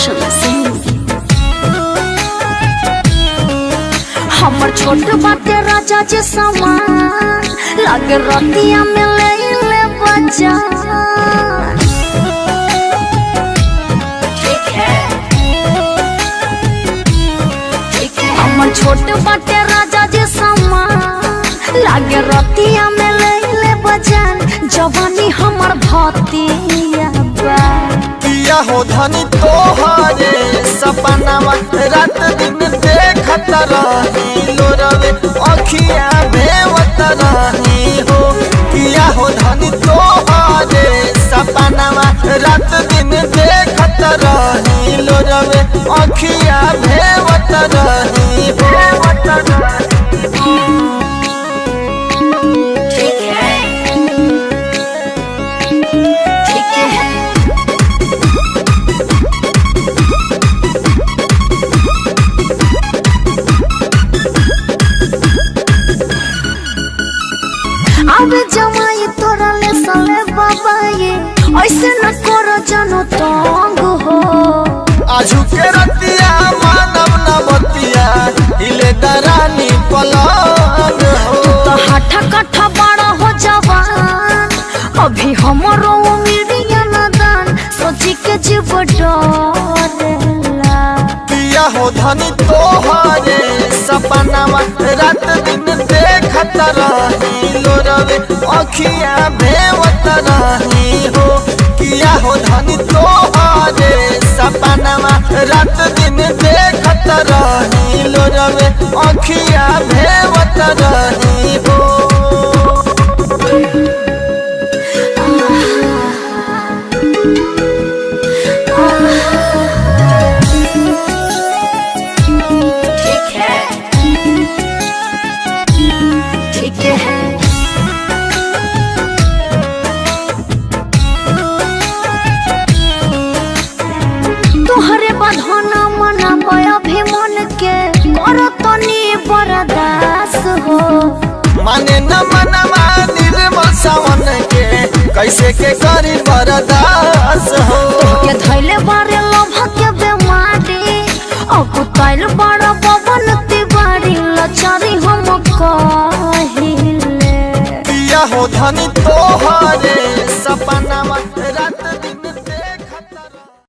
रोशन सिंह। हमर छोट बाटे राजा जे समान, लागे रतिया में ले ले बजान। ठीक है, ठीक है। हमर छोट बाटे राजा जे समान, लागे रतिया में ले ले बजान। जवानी हमर भतिया बा। किया हो धनी तोहरे सपनावा रात दिन देखत रही, लोरवे अखिया भेवत रही हो। किया हो धनी तोहरे सपनावा रात दिन देखत रही, लोरवे अखिया भेवत रही, भेवत रही। ठीक है, ठीक है। आवे जमाई तोरा ले साले बाबा ये, ऐसे न करो जानो तंग हो। आजू के रतिया मानव नवतिया हिले दरानी पलंग हो। तू तो हाठा काठा बड़ा हो जवान, अभी हमरो उम्रिया नादान, सोची के जीव डरेला। किया हो धनी तोहरे सपनावा रात दिन देखत रही, लोरवे अखिया भेवत रही हो। किया हो धनी तोहरे सपनावा रात दिन देखत रही, लोरवे अखिया भेवत रही हो। ठीक है, ठीक है। तोहरे बंधना मना अभी मन के करो तनी बर्दाश्त हो। माने न मनवा निर्मल सावन के कैसे के करी बर्दाश्त हो।